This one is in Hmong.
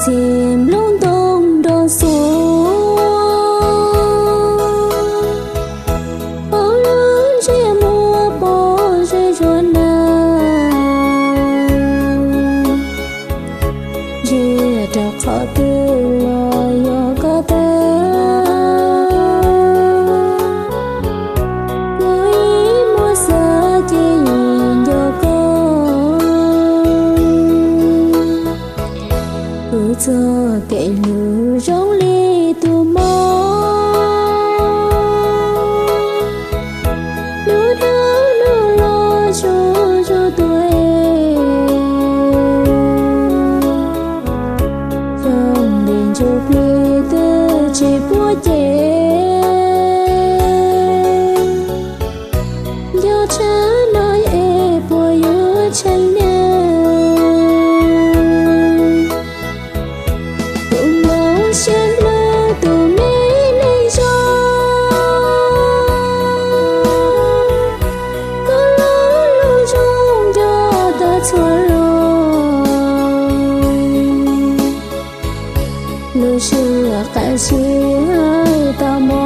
Txiv nplooj ntoo nrog xuas, hauv lub ntsej muag pom ze zuag nag, ntsia rau qhov twg los yog koj tag. Kuv ib muag xav ces yeej nco koj. Kuv txoj kev hlub zoo li tus mob, hlub dhau hlub los zuj zus tuag es, zoo li ntsuj plig twb tsis puab ces, nco tshaj no es puas yuav tsheej niaj. Tus hmoob siab hlub tus me neej zoo, koj los lub zoo nrog tag txhua lub, lub sij hawm qab zib hais tau mo